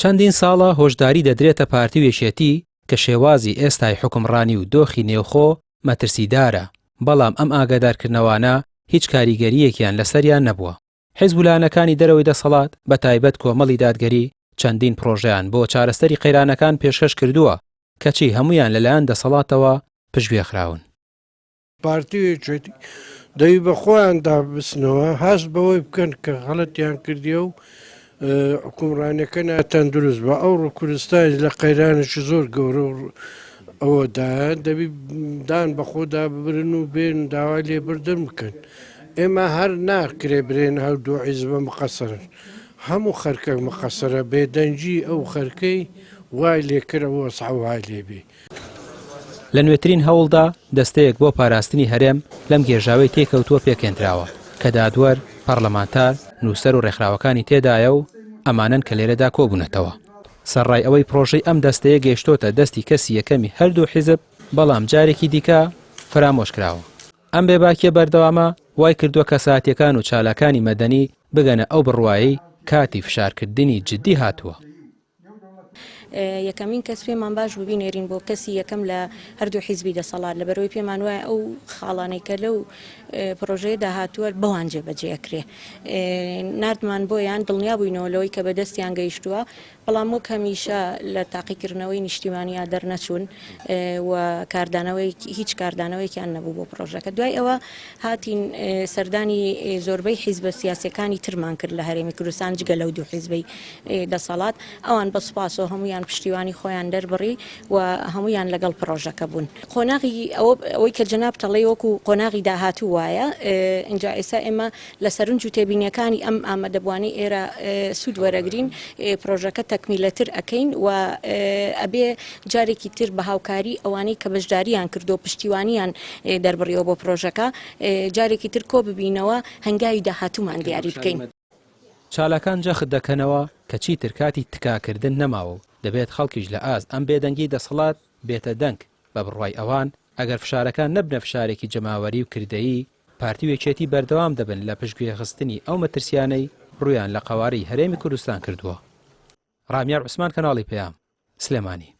چەندین ساڵە هۆشداری دەدرێتە پارتی و یەکێتی کە شێوازی ئێستای حوکمڕانی و دۆخی نێوخۆ مەترسیدارە، بەڵام ئەم ئاگادارکردنەوانە هیچ کاریگەرییەکیان لەسەریان نەبووە. حیزب و لایەنەکانی دەرەوەی دەسەڵات، بەتایبەت کۆمەڵی دادگەری، چەندین پڕۆژەیان بۆ چارەسەری قەیرانەکان پێشکەش کردووە، کەچی هەموویان لەلایەن دەسەڵاتەوە پشتگوێ خراون. پارتی و یەکێتی دەبی بە خۆیاندا بچنەوە، هەست بەوەی بکەن کە غەڵەتیان کردیە و حوکمڕانیەکە ناتەندروست بە. ئەوڕۆ کوردستانیش لە قەیرانێکی زۆر گەورە و ئەوەدایە، دەبی دان بە خۆدا ببرن و بێن داوای لێبردن بکەن. ئێمە هەر ناکرێ برێن هەر دوو حیزبە مقەسەرن، هەموو خەرکەک مقەسەرە، بێدەنگی ئەو خەرکەی وای لێکرد ئەو وەزعە وای لێبێ. لە نوێترین هەوڵدا دەستەیەک بۆ پاراستنی هەرێم لەم گێژاوەی تێکەوتووە پێکهێندراوە کە دادوەر، پەڕلەمانتار، نووسەر و ڕێکخراوەکانی تێدایە و ئەمانەن کە لێرەدا کۆبوونەتەوە. سەرڕای ئەوەی پڕۆژەی ئەم دەستەیە گەیشتۆتە دەستی کەسی یەکەمی هەردوو حیزب، بەڵام جارێکی دیکە فەرامۆش کراوە. ئەم بێباکیە بەردەوامە وای کردووە کەساتیەکان و چالاکانی مەدەنی بگەنە ئەو بڕوایەی کاتی فشارکردنی جدی هاتووە. یەکەمین کەس پێمان باش بوو بینێرین بۆ کەسی یەکەم لە هەردوو حیزبی دەسەڵات لەبەرئەوەی پێمان وایە ئەو خاڵانەی کە لەو پرۆژەیەدا هاتووە بەوان جێبەجێ ئەکرێ ناردمان بۆیان دڵنیا بووینەوە لەوەی کە بەدەستیان گەیشتووە بەڵام وەک هەمیشە لە تاقیکردنەوەی نیشتیمانیا دەرنەچوون و کاردانەوەی هیچ کاردانەوەیەکیان نەبوو بۆ پرۆژەکە دوای ئەوە هاتین سەردانی زۆربەی حیزبە سیاسەکانی ترمان کرد لە هەرێمی کوردستان جگە لەو دوو حیزبەی دەسەڵات، ئەوان بە سوپاسەوە هەموویان پشتیوانی خۆیان دەربڕی و هەموویان لەگەڵ پڕۆژەکە بوون. قۆناغی ئەوە ئەوەی کە جەنابت ئەڵێی وەکو قۆناغی داهاتوو وایە، ئینجا ئێستا ئێمە لە سەرنج و تێبینییەکانی ئەم ئامادەبووانەی ئێرە سوود وەرەگرین، پڕۆژەکە تەکمیلەتر ئەکەین و ئەبێ جارێکی تر بە هاوکاری ئەوانەی کە بەشدارییان کردووە پشتیوانیان دەربڕیوە بۆ پڕۆژەکە جارێکی تر کۆ ببینەوە هەنگاوی داهاتوومان دیاری بکەین. چالاکان جەخت دەکەنەوە کە چیتر کاتی تکاکردن نەماوە و دەبێت خەڵکیش لە ئاست ئەم بێدەنگیی دەسەڵات بێتە دەنگ، بە بڕوای ئەوان ئەگەر فشارەکان نەبنە فشارێکی جەماوەری و کردەیی، پارتی و یەکێتی بەردەوام دەبن لە پشتگوێخستنی ئەو مەترسیانەی ڕوویان لە قەوارەی هەرێمی کوردستان کردووە. ڕامیار عوسمان کەناڵی پەیام، سلێمانی.